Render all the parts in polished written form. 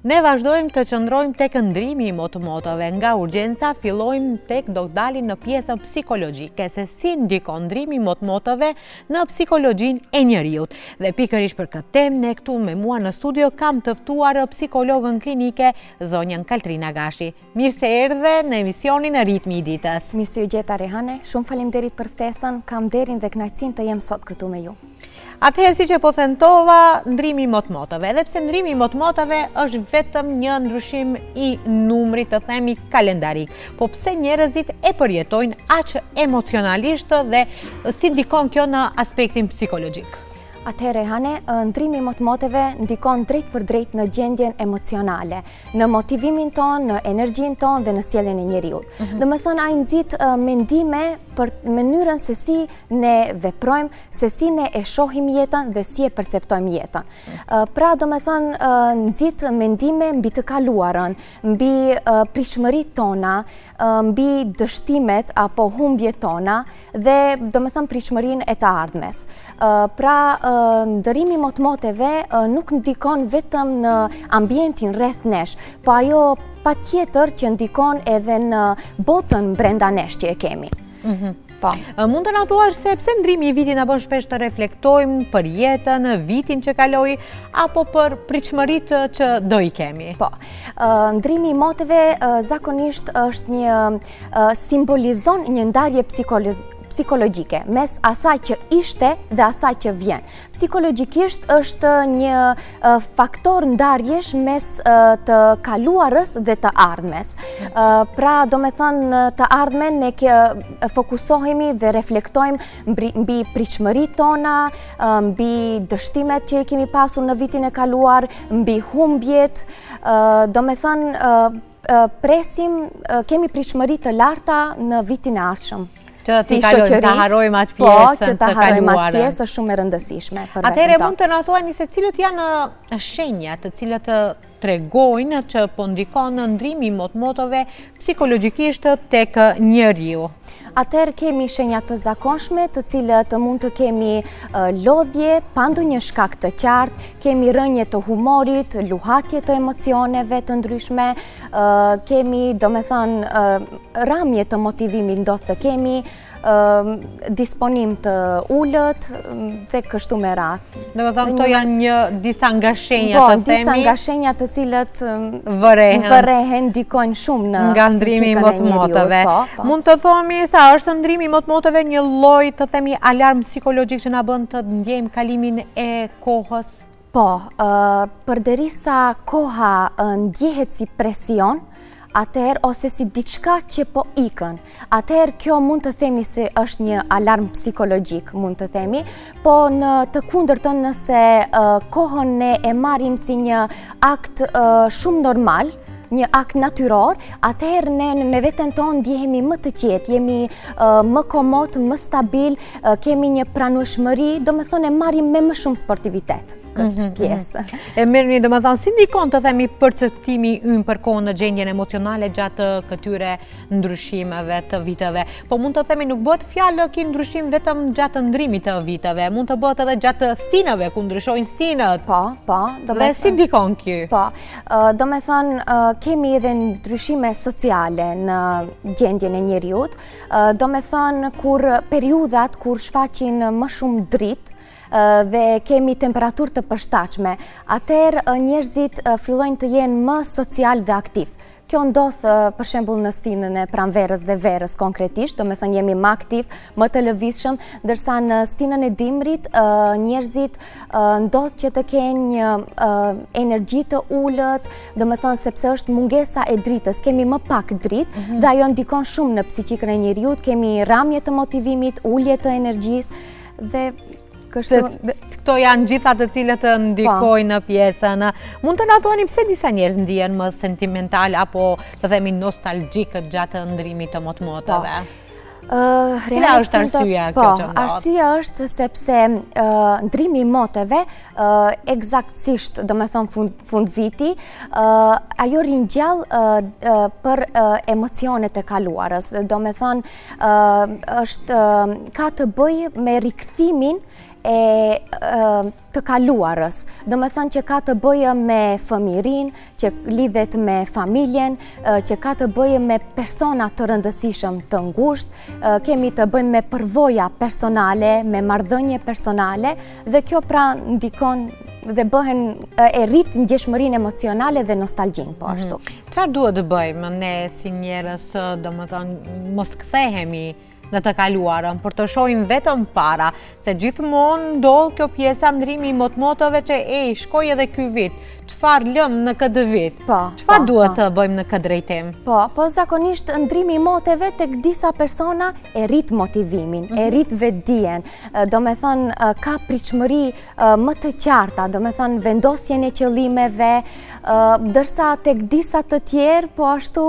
Ne vazhdojmë të qëndrojmë tek ndrimi i motmoteve. Nga urgjenca fillojmë tek do dalim në pjesën psikologjike, se si ndikon ndrimi i motmoteve në psikologjinë e njeriut. Dhe pikërisht për këtë temë, ne këtu me mua në studio kam të ftuar psikologen klinike zonjën Kaltrina Gashi. Mirë se erdhe në emisionin Ritmi i Ditës. Mirë se ju gjeta Rehane, shumë faleminderit për ftesën, kam nderin dhe kënaqësinë të jem sot këtu me ju. Atëherë siç e potencova, ndrimi i motmoteve, edhe pse ndrimi i motmoteve është vetëm një ndryshim i numrit të themi kalendarik, po pse njerëzit e përjetojnë aq emocionalisht dhe si ndikon kjo në aspektin psikologjik? Atëherë Rehane, ndrimi i motmoteve ndikon drejtpërdrejt në gjendjen emocionale. në motivimin tonë, në energjinë tonë dhe në sjelljen e njeriut. Mm -hmm. Domethënë, ai nxit mendime për mënyrën se si ne veprojmë, se si ne e shohim jetën dhe si e perceptojmë jetën. Mhm. Pra, domethënë, nxit mendime mbi të kaluarën, mbi pritshmëritë tona, mbi dështimet apo humbjet tona dhe, domethënë, pritshmërinë e të ardhmes. Pra, ndërrimi i motmoteve nuk ndikon vetëm në ambientin rreth nesh, po ajo patjetër që ndikon edhe në botën brenda nesh që e kemi. Mhm. Po. Mund të na thuash se pse ndrimi i vitit na bën shpesh të reflektojmë për jetën, vitin që kaloi, apo për pritshmëritë që do i kemi? Po. Ndrimi i moteve zakonisht është një simbolizon një ndarje psikologjike mes asaj që ishte dhe asaj që vjen. Psikologjikisht është një faktor ndarjesh mes të kaluarës dhe të ardhmes. Pra, domethënë, të ardhmen ne fokusohemi dhe reflektojmë mbi pritshmëritë tona, mbi dështimet që i kemi pasur në vitin e kaluar, mbi humbjet, domethënë, presim, kemi pritshmëri të larta në vitin e ardhshëm. Që t'i kalojmë, ta harrojmë atë po, pjesën të kaluarën. Po, që ta harrojmë atë pjesë është shumë e rëndësishme për Atëherë mund të na thuani se cilët janë shenjat të cilët tregojnë që po ndikon ndrimi i motmoteve psikologjikisht tek njeriu. Atëherë kemi shenja të zakonshme, të cilët mund të kemi lodhje, pa ndonjë shkak të qartë, kemi rënie të humorit, luhatje të emocioneve të ndryshme, kemi, domethënë, ramje të motivimit ndodh të kemi, disponim të ulët dhe kështu me radhë. Domethënë, këto janë një disa nga shenjat po, të themi? disa nga shenjat të cilët vërehen, vërehen ndikojnë shumë në nga ndrimi i motmoteve. Po, po. Mund të themi sa është ndrimi i motmoteve një lloj të themi alarm psikologjik që na bën të ndjejmë kalimin e kohës? Po, përderisa koha ndjehet si presion, atëherë ose si diçka që po ikën. Atëherë kjo mund të themi se është një alarm psikologjik, mund të themi, po në të kundërtën nëse kohën ne e marrim si një akt shumë normal, një akt natyror, atëherë ne me veten tonë ndjehemi më të qetë, jemi më komod, më stabil, kemi një pranueshmëri, domethënë e marrim me më shumë sportivitet këtë mhm, mhm. pjesë. E merrni, domethënë, si ndikon të themi perceptimi ynë për kohën në gjendjen emocionale gjatë këtyre ndryshimeve të viteve? Po mund të themi nuk bëhet fjalë ky ndryshim vetëm gjatë ndrimit të viteve, mund të bëhet edhe gjatë stinëve, ku ndryshojnë stinët. Po, po. Dhe si ndikon ky? Po, domethënë, kemi edhe ndryshime sociale në gjendjen e njeriut, Domethënë, kur periudhat, kur shfaqin më shumë dritë, dhe kemi temperaturë të përshtatshme, atëherë njerëzit fillojnë të jenë më social dhe aktiv. Kjo ndodh për shembull në stinën e pranverës dhe verës konkretisht, domethënë jemi më aktiv, më të lëvizshëm, ndërsa në stinën e dimrit njerëzit ndodh që të kenë një energji të ulët, domethënë sepse është mungesa e dritës, kemi më pak dritë mhm. dhe ajo ndikon shumë në psikikën e njeriut, kemi ramje të motivimit, ulje të energjisë dhe kështu këto janë gjitha të cilët po. ndikojnë në pjesën. Mund të na thoni pse disa njerëz ndihen më sentimental apo të themi nostalgjikë gjatë ndrimit të motmoteve? Po. Cila është arsyeja kjo po, që ndodh? Arsyeja është sepse ndrimi i moteve, ekzaktësisht, domethënë fund viti, ajo ringjall për emocionet e kaluarës. Domethënë, është, ka të bëjë me rikthimin e të kaluarës, domethënë që ka të bëjë me fëmijërinë, që lidhet me familjen, që ka të bëjë me persona të rëndësishëm të ngushtë, kemi të bëjmë me përvoja personale, me marrëdhënie personale dhe kjo pra ndikon dhe bëhen e rrit ndjeshmërinë emocionale dhe nostalgjinë po ashtu. Mhm. Çfarë duhet të bëjmë ne si njerëz, domethënë mos kthehemi në të kaluarën, por të shohim vetëm para, se gjithmonë ndodh kjo pjesa ndrimi i motmotove që ej, shkoi edhe ky vit, çfarë lëmë në këtë vit, po, çfarë po, duhet po. të bëjmë në këtë drejtim? Po, po zakonisht ndrimi i moteve tek disa persona e rrit motivimin, e mhm. rrit vetëdijen, domethënë ka pritshmëri më të qarta, domethënë vendosjen e qëllimeve, ndërsa tek disa të tjerë, po ashtu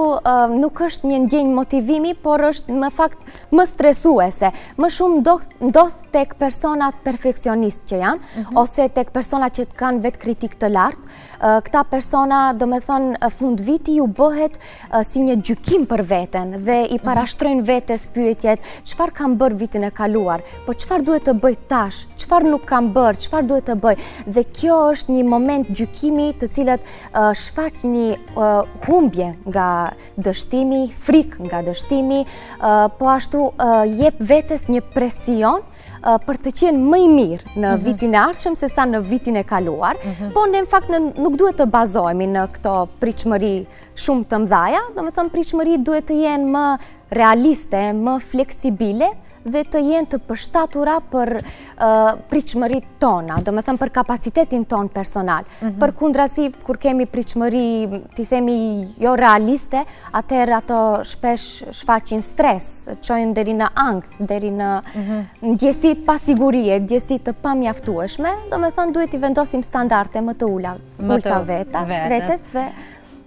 nuk është një ndjenjë motivimi, por është në fakt më stresuese. Më shumë ndodh tek personat perfeksionistë që janë, mhm. ose tek personat që kanë vetëkritikë të lartë. Këta persona, domethënë, fundviti ju bëhet si një gjykim për veten dhe i mhm. parashtrojnë vetes pyetjet, çfarë kam bërë vitin e kaluar, po çfarë duhet të bëj tash, çfarë nuk kam bërë, çfarë duhet të bëj. Dhe kjo është një moment gjykimi të cilët shfaq një humbje nga dështimi, frikë nga dështimi, po ashtu jep vetes një presion për të qenë më i mirë në mhm. vitin e ardhshëm se sa në vitin e kaluar, mhm. po ne në fakt nuk duhet të bazohemi në këto pritshmëri shumë të mdhaja, domethënë pritshmëritë duhet të jenë më realiste, më fleksibile dhe të jenë të përshtatura për pritshmëritë tona, domethënë për kapacitetin tonë personal. Mm -hmm. Përkundrazi, kur kemi pritshmëri, t'i themi jo realiste, atëherë ato shpesh shfaqin stres, çojnë deri në ankth, deri në mhm. ndjesi pasigurie, ndjesi të pamjaftueshme, domethënë duhet t'i vendosim standarde më të ula, ulta veta, vetes dhe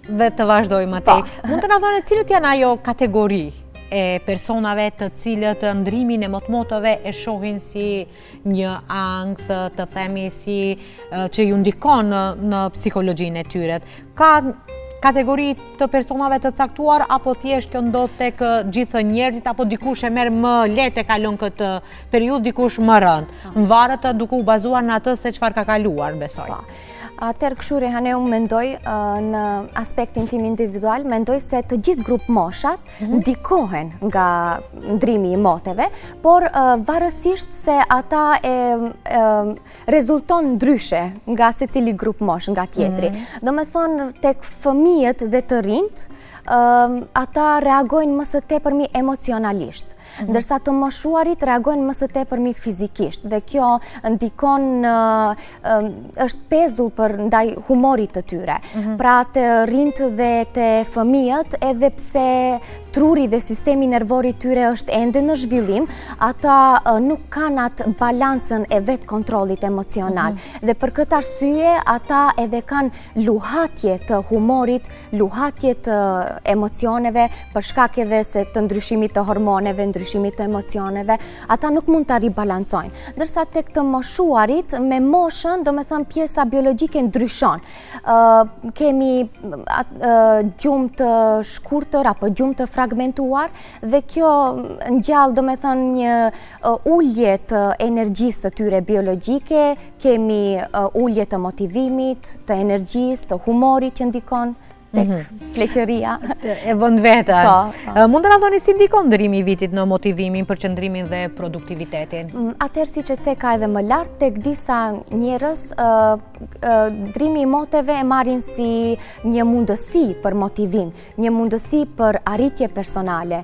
dhe të vazhdojmë më tej. Po. Mund të na thoni cilët janë ajo kategori e personave të cilët ndrimin e motmotove e shohin si një ankth, të themi si që ju ndikon në, në psikologjinë e tyre. Ka kategori të personave të caktuar apo thjesht kjo ndodh tek gjithë njerëzit apo dikush e merr më lehtë e kalon këtë periudhë, dikush më rëndë. Po. Varet duke u bazuar në atë se çfarë ka kaluar, besoj. Po. Atëherë kështu Rehane unë mendoj në aspektin tim individual, mendoj se të gjithë grupmoshat mhm. ndikohen nga ndrimi i moteve, por varësisht se ata e rezulton ndryshe nga secili grupmoshë nga tjetri. Mm -hmm. Domethënë, tek fëmijët dhe të rinjtë, ata reagojnë më së tepërmi emocionalisht, mm -hmm. ndërsa të moshuarit reagojnë më së tepërmi fizikisht, dhe kjo ndikon në, është pezull për ndaj humorit të tyre. Mm -hmm. Pra të rinjtë dhe te fëmijët, edhe pse truri dhe sistemi nervor i tyre është ende në zhvillim, ata nuk kanë atë balancën e vetëkontrollit emocional. Mhm. Dhe për këtë arsye, ata edhe kanë luhatje të humorit, luhatje të emocioneve, për shkak edhe se të ndryshimit të hormoneve, ndryshimit të emocioneve, ata nuk mund ta ribalancojnë. Ndërsa tek të moshuarit, me moshën, domethënë pjesa biologjike ndryshon. Kemi gjumë të shkurtër apo gjumë të fragmentuar dhe kjo ngjall domethënë një ulje të energjisë së tyre biologjike, kemi ulje të motivimit, të energjisë, të humorit që ndikon tek mhm. pleqëria. E vënd veten. Po, po. Mund të na thoni si ndikon ndërrimi i vitit në motivimin, përqendrimin dhe produktivitetin? Mm, atëherë siç e ceka edhe më lart, tek disa njerëz, ndërrimi i moteve e marrin si një mundësi për motivim, një mundësi për arritje personale,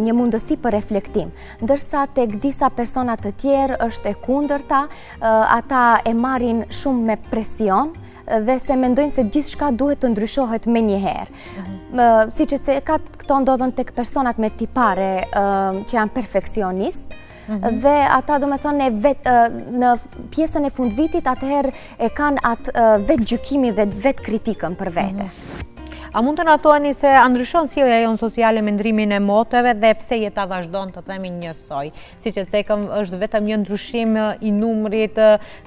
një mundësi për reflektim. Ndërsa tek disa persona të tjerë është e kundërta, ata e marrin shumë me presion, dhe se mendojnë se gjithçka duhet të ndryshohet menjëherë. Mm Siç e ceka, këto ndodhen tek personat me tipare që janë perfeksionistë, mhm. dhe ata domethënë në pjesën e fundvitit atëherë e kanë atë vetëgjykimin dhe vetëkritikën për vete. Mhm. A mund të na thoni se a ndryshon sjellja jonë sociale me ndrimin e moteve dhe pse jeta vazhdon të themi njësoj? Siç e cekëm është vetëm një ndryshim i numrit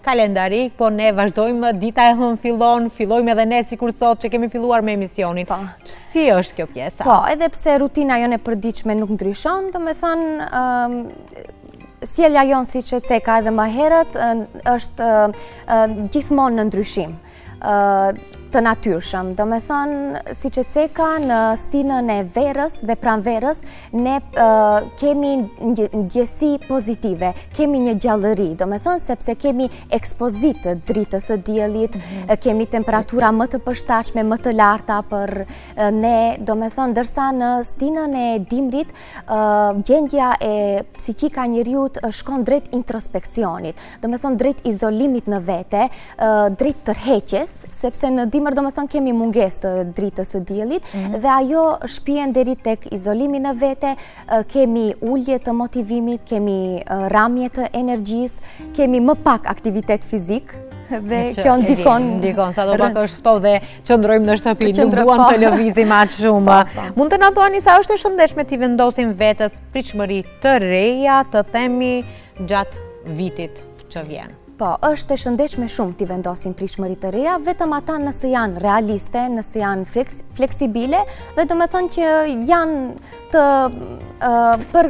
kalendarik, po ne vazhdojmë dita e hënë fillon, fillojmë edhe ne sikur sot që kemi filluar me emisionin. Po. Si është kjo pjesa? Po, edhe pse rutina jonë e përditshme nuk ndryshon, domethënë, Sjellja jonë, siç e ceka edhe më herët, është gjithmonë në ndryshim të natyrshëm. Domethënë, siç e ceka, në stinën e verës dhe pranverës, ne kemi ndjesi pozitive, kemi një gjallëri, domethënë, sepse kemi ekspozitë të dritës së diellit, mhm. kemi temperatura më të përshtatshme, më të larta për ne, domethënë, ndërsa në stinën e dimrit, gjendja e psikika e njeriut shkon drejt introspekcionit, domethënë drejt izolimit në vete, drejt tërheqjes, sepse në dimër domethënë kemi mungesë të dritës së diellit, mhm. dhe ajo shpien deri tek izolimi në vete, kemi ulje të motivimit, kemi ramje të energjisë, kemi më pak aktivitet fizik, dhe kjo ndikon ndikon sado pak është ftohtë dhe qëndrojmë në shtëpi, nuk duam të po. lëvizim aq shumë. Po, po. Mund të na thoni sa është e shëndetshme t'i vendosim vetes pritshmëri të reja, të themi gjatë vitit që vjen. Po, është e shëndetshme shumë t'i vendosim pritshmëri të reja, vetëm ata nëse janë realiste, nëse janë fleksibile dhe domethënë që janë të për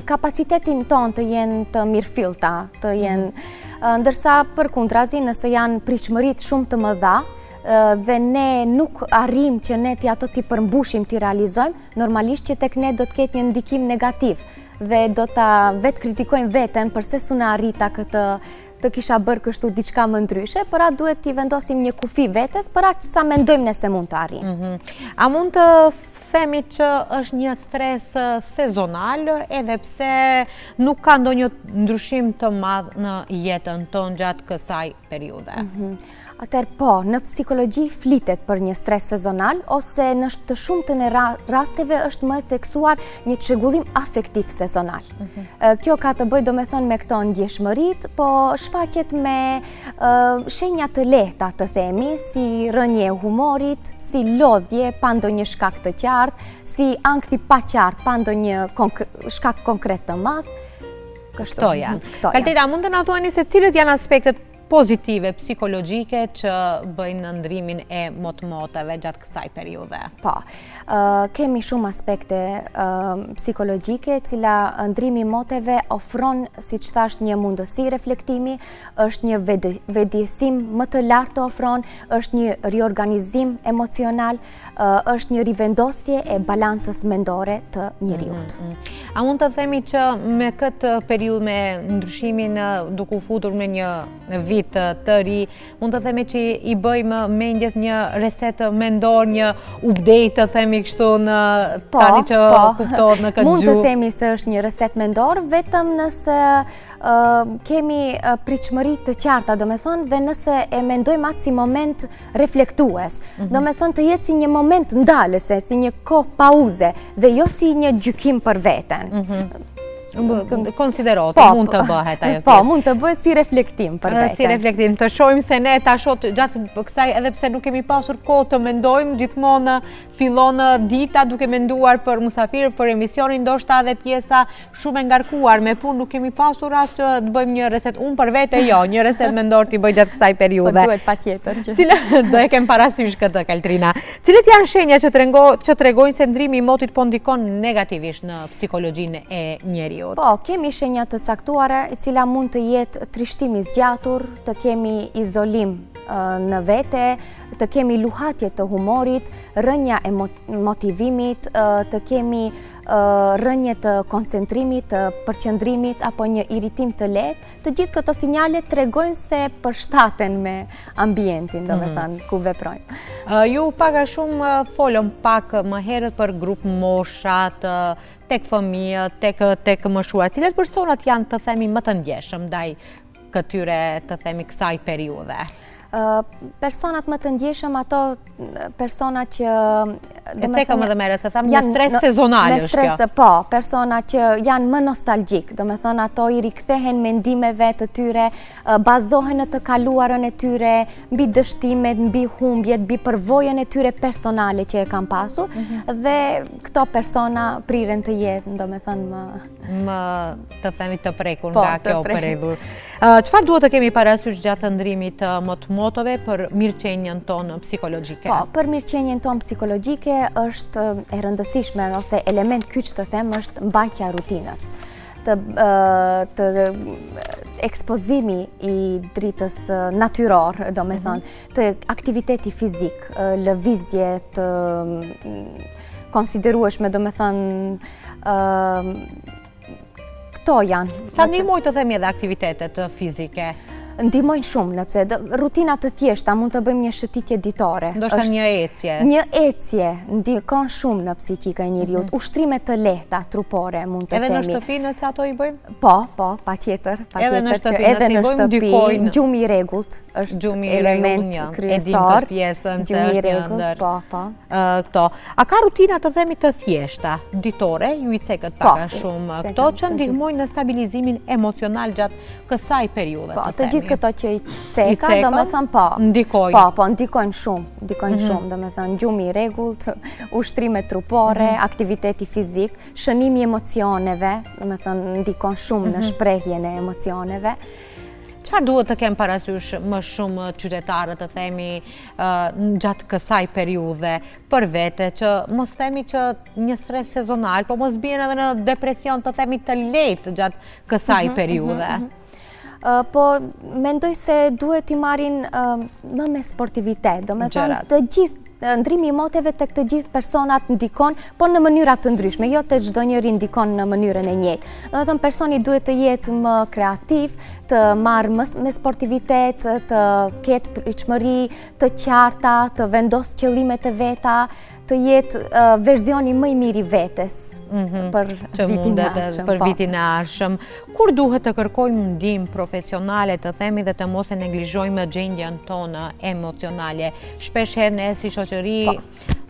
kapacitetin tonë të jenë të mirëfillta, të jenë mhm. ndërsa përkundrazi nëse janë pritshmëritë shumë të mëdha, dhe ne nuk arrijmë që ne t'i ato t'i përmbushim, t'i realizojmë, normalisht që tek ne do të ketë një ndikim negativ dhe do ta vetëkritikojmë veten përse s'un e arrita këtë të kisha bërë kështu diçka më ndryshe, por a duhet t'i vendosim një kufi vetes, për aq sa mendojmë ne se mund të arrijmë. Mhm. A mund të themi që është një stres sezonal, edhe pse nuk ka ndonjë ndryshim të madh në jetën tonë gjatë kësaj periudhe? Mhm. Atëherë po, në psikologji flitet për një stres sezonal, ose në të shumtën e rasteve është më e theksuar një çrregullim afektiv sezonal. Mhm. Kjo ka të bëjë domethënë me këto ndjeshmëritë, po shfaqet me shenja të lehta të themi, si rënie e humorit, si lodhje pa ndonjë shkak të qartë, si ankth i paqartë pa ndonjë shkak konkret të madh. Këto janë. Kaltrina, mund të na thuani se cilët janë aspektet pozitive psikologjike që bëjnë ndrimin e motmoteve gjatë kësaj periudhe? Po, kemi shumë aspekte psikologjike, cila ndrimi i moteve ofron, siç thashë, një mundësi reflektimi, është një vetëdijesim më të lartë të ofron, është një riorganizim emocional, është një rivendosje e balancës mendore të njeriut. Mm, mm, mm. A mund të themi që me këtë periudhë me ndryshimin duke u futur me një vit të ri, mund të themi që i bëjmë mendjes një reset mendor, një update të themi kështu në po, tani që po. kuptohet në këtë gjuhë? Mund të themi se është një reset mendor, vetëm nëse kemi pritshmëri të qarta, domethënë, dhe nëse e mendojmë atë si moment reflektues. Mm -hmm. Domethënë të jetë si një moment ndalëse, si një kohë pauze, dhe jo si një gjykim për veten. Mm -hmm. Konsiderohet, po, mund të bëhet ajo Po, mund të bëhet si reflektim për veten. Si reflektim, të shohim se ne ta shoh gjatë kësaj edhe pse nuk kemi pasur kohë të mendojmë, gjithmonë fillon dita duke menduar për musafirë, për emisionin, ndoshta edhe pjesa shumë e ngarkuar me punë, nuk kemi pasur rast që të bëjmë një reset, unë për vete jo, një reset mendor t'i bëj gjatë kësaj periudhe. Po duhet patjetër që. Cila do e kem parasysh këtë Kaltrina. Cilët janë shenja që trengo, që tregojnë se ndrimi i motit po ndikon negativisht në psikologjinë e njeriut? Po, kemi shenja të caktuara, e cila mund të jetë trishtim i zgjatur, të kemi izolim në vete, të kemi luhatje të humorit, rënia e motivimit, të kemi rënie të koncentrimit, të përqendrimit apo një irritim të lehtë, të gjithë këto sinjale tregojnë se përshtaten me ambientin, mhm. domethënë, ku veprojmë. Ju pak a shumë folëm pak më herët për grupmoshat, tek fëmijët, tek tek të moshuar. Cilët personat janë të themi më të ndjeshëm ndaj këtyre të themi kësaj periudhe? Personat më të ndjeshëm, ato persona që... E cekëm edhe më herët, se thamë një stres sezonal është kjo. Me stres, po, persona që janë më nostalgjik, domethënë ato i rikthehen mendimeve të tyre, bazohen në të kaluarën e tyre, mbi dështimet, mbi humbjet, mbi përvojën e tyre personale që e kanë pasur, mhm. dhe këto persona priren të jenë, domethënë më... Më të themi të prekur po, nga kjo periudhë. Çfarë duhet të kemi parasysh gjatë ndrimit të motmotove për mirëqenien tonë psikologjike? Po, për mirëqenien tonë psikologjike është e rëndësishme ose element kyç të them është mbajtja e rutinës. Të të ekspozimi i dritës natyror, domethënë, mhm. të aktiviteti fizik, lëvizje të konsiderueshme, domethënë, këto janë. Sa ndihmojnë të themi edhe aktivitetet fizike? Ndihmojnë shumë, nëpse rutina të thjeshta mund të bëjmë një shëtitje ditore. Ndoshta një ecje. Një ecje ndikon shumë në psikikën e njeriut. Mhm. Ushtrime të lehta trupore mund të themi. Edhe në shtëpi nëse ato i bëjmë? Po, po, patjetër, patjetër. Edhe në shtëpi, edhe në shtëpi, gjumi i rregullt është element kryesor. Gjumi i rregullt, po, po. Këto. A ka rutina të themi të thjeshta, ditore, ju i cekët po, pak a shumë, këto që ndihmojnë në stabilizimin emocional gjatë kësaj periudhe po, të gjithë këto që i ceka, domethënë po. Ndikojnë. Po, po, ndikojnë shumë, ndikojnë mhm. shumë, domethënë, gjumi i rregullt, ushtrime trupore, mhm. aktiviteti fizik, shënimi i emocioneve, domethënë, ndikon shumë në mhm. shprehjen e emocioneve. Çfarë duhet të kenë parasysh më shumë qytetarët të themi gjatë kësaj periudhe për vete, që mos themi që një stres sezonal, po mos bien edhe në depresion të themi të lehtë gjatë kësaj mhm, mhm, periudhe? Mhm. Po, mendoj se duhet t'i marrin më me sportivitet, domethënë të gjithë ndrimi i moteve tek të gjithë personat ndikon, po në mënyra të ndryshme, jo te çdo njeri ndikon në mënyrën e njëjtë. Domethënë, personi duhet të jetë më kreativ, të marrë më me sportivitet, të ketë pritshmëri të qarta, të vendosë qëllimet e veta, të jetë versioni më i mirë i vetes mhm. për vitin e ardhshëm. Për po. vitin e ardhshëm. Kur duhet të kërkojmë ndihmë profesionale të themi dhe të mos e neglizhojmë gjendjen tonë emocionale? Shpesh herë ne si shoqëri po.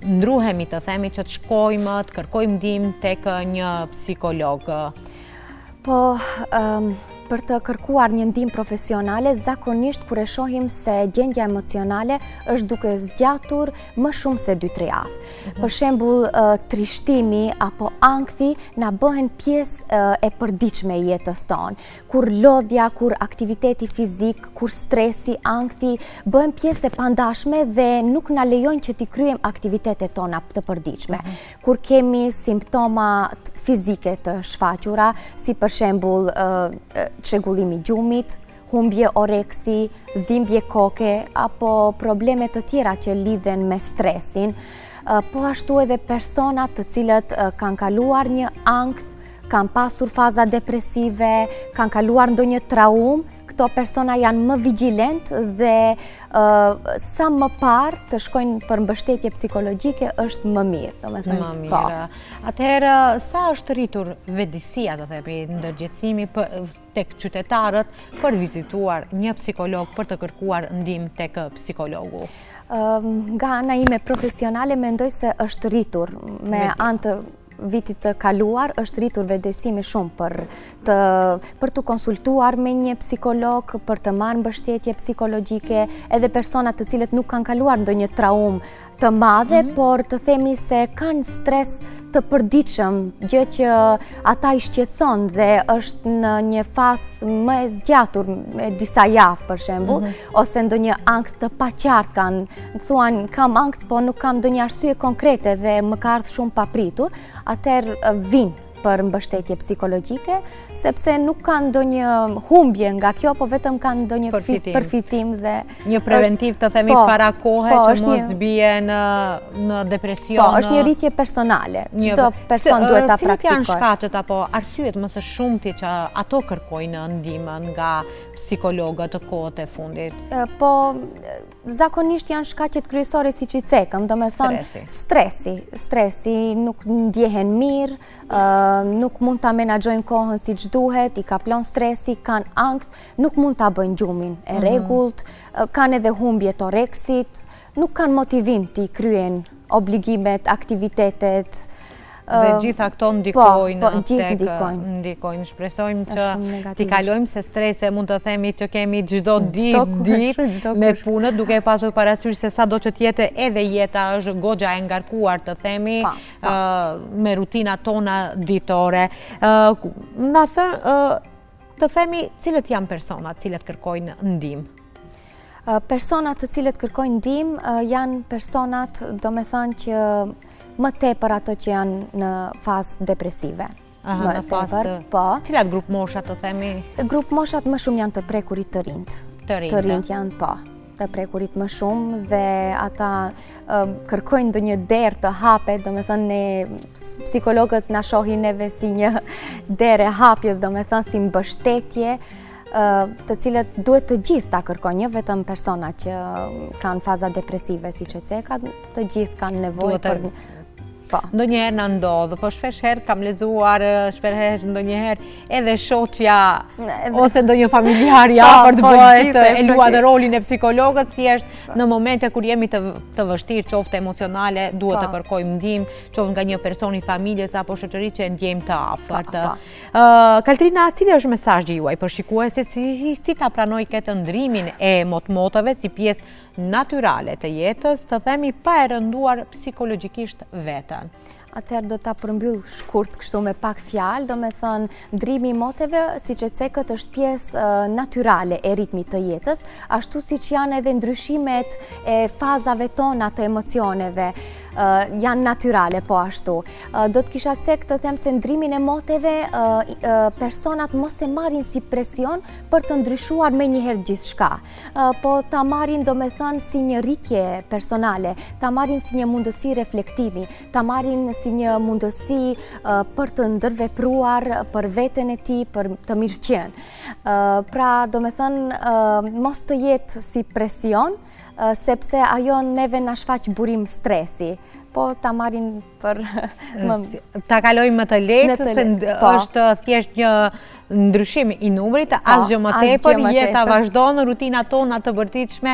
ndruhemi të themi që të shkojmë, të kërkojmë ndihmë tek një psikolog. Po, për të kërkuar një ndihmë profesionale, zakonisht kur e shohim se gjendja emocionale është duke zgjatur më shumë se 2-3 javë. Mhm. Për shembull, trishtimi apo ankthi na bëhen pjesë e përditshme e jetës tonë. Kur lodhja, kur aktiviteti fizik, kur stresi, ankthi bëhen pjesë e pandashme dhe nuk na lejojnë që t'i kryejmë aktivitetet tona të përditshme. Mhm. Kur kemi simptoma fizike të shfaqura, si për shembull çrregullimi i gjumit, humbje oreksi, dhimbje koke apo probleme të tjera që lidhen me stresin, po ashtu edhe personat të cilët kanë kaluar një ankth, kanë pasur faza depresive, kanë kaluar ndonjë traumë, këto persona janë më vigjilent dhe sa më parë të shkojnë për mbështetje psikologjike është më mirë, domethënë. Më po. mirë. Atëherë, sa është rritur vetëdijësia, të themi, ndërgjegjësimi tek qytetarët për vizituar një psikolog, për të kërkuar ndihmë tek psikologu? Nga ana ime profesionale mendoj se është rritur me anë të vitit të kaluar është rritur vetëdijësimi shumë për të për t'u konsultuar me një psikolog, për të marrë mbështetje psikologjike, edhe persona të cilët nuk kanë kaluar ndonjë traumë të madhe, mm -hmm. por të themi se kanë stres të përditshëm, gjë që ata i shqetëson dhe është në një fazë më e zgjatur, me disa javë për shembull, mm -hmm. ose ndonjë ankth të paqartë kanë, thuan kam ankth, po nuk kam ndonjë arsye konkrete dhe më ka ardhur shumë papritur, atëherë vijnë për mbështetje psikologjike, sepse nuk kanë ndonjë humbje nga kjo, po vetëm kanë ndonjë përfitim, përfitim dhe... Një preventiv të themi po, para kohe po, që mos të bie në, në depresion. Po, është një rritje personale, çdo person duhet ta praktikojë. Cilat janë shkaqet apo arsyet më së shumti që ato kërkojnë ndihmë nga psikologët kohët e fundit? Po, Zakonisht janë shkaqet kryesore siç i cekëm, domethënë stresi, stresi, nuk ndjehen mirë, nuk mund ta menaxhojnë kohën siç duhet, i kaplon stresi, kanë ankth, nuk mund ta bëjnë gjumin e mhm. rregullt, kanë edhe humbje të oreksit, nuk kanë motivim t'i kryejnë obligimet, aktivitetet, Dhe gjitha këto po, ndikojnë po, gjithë ndikojnë. Ndikojnë. Shpresojmë që t'i kalojmë se strese mund të themi që kemi çdo ditë, ditë me punët, duke e pasur parasysh se sado që të jetë edhe jeta është goxha e ngarkuar të themi me rutinat tona ditore. Na thë, të themi cilët janë personat, cilët kërkojnë ndihmë? Personat të cilët kërkojnë ndihmë janë personat, domethënë që më tepër ato që janë në fazë depresive. Aha, në fazë të... Po. Cilat grupmoshat të themi? Grupmoshat më shumë janë të prekurit të rinjtë. Të rinjtë. Të rinjtë janë, po të prekurit më shumë dhe ata kërkojnë ndonjë derë të hapet, domethënë ne psikologët na shohin neve si një derë e hapjes, domethënë si mbështetje, të cilët duhet të gjithë ta kërkojnë, jo vetëm persona që kanë faza depresive, siç e ceka, të gjithë kanë nevojë për... Po. Ndonjëherë na ndodh, po shpesh herë kam lexuar, shpesh herë ndonjëherë edhe shoqja ose ndonjë familjar i po, afërt po, bëhet e luan rolin e psikologut, thjesht po. në momente kur jemi të të vështirë, qoftë emocionale, duhet të kërkojmë ndihmë, qoftë nga një person i familjes apo shoqërisë që e ndjejmë të afërt. Kaltrina, cili është mesazhi juaj për shikuesit si si ta pranojë këtë ndrimin e motmoteve si pjesë natyrale të jetës, të themi pa e rënduar psikologjikisht veten? Atëherë do ta përmbyll shkurt kështu me pak fjalë, domethënë ndrimi i moteve, siç e cekët, është pjesë natyrale e ritmit të jetës, ashtu siç janë edhe ndryshimet e fazave tona të emocioneve, janë natyrale po ashtu. Do të kisha cek të them se ndrimin e moteve personat mos e marrin si presion për të ndryshuar menjëherë gjithçka. Po ta marrin domethënë si një rritje personale, ta marrin si një mundësi reflektimi, ta marrin si një mundësi për të ndërvepruar për veten e tij, për të mirëqenë. Pra, domethënë, mos të jetë si presion, sepse ajo neve na shfaq burim stresi, po ta marrin për ta kalojmë më të lehtë se po. është thjesht një ndryshim i numrit, po, asgjë më tepër, jeta vazhdon, rutinat tona të përditshme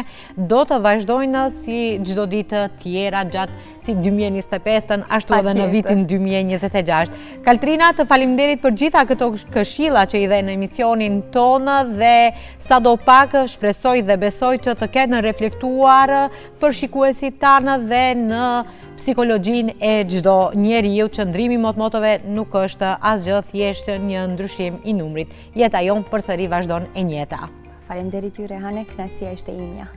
do të vazhdojnë si çdo ditë tjera gjatë si 2025-ën, ashtu edhe në vitin 2026. Kaltrina, të faleminderit për gjitha këto këshilla që i dhe në emisionin tonë dhe sado pak shpresoj dhe besoj që të kenë reflektuar për shikuesit tanë dhe në psikologjinë e çdo njeriu që ndrimi i motmoteve nuk është asgjë thjesht një ndryshim i numrit. Jeta jonë përsëri vazhdon e njëjta. Faleminderit ju Rehane, kënaqësia ishte imja.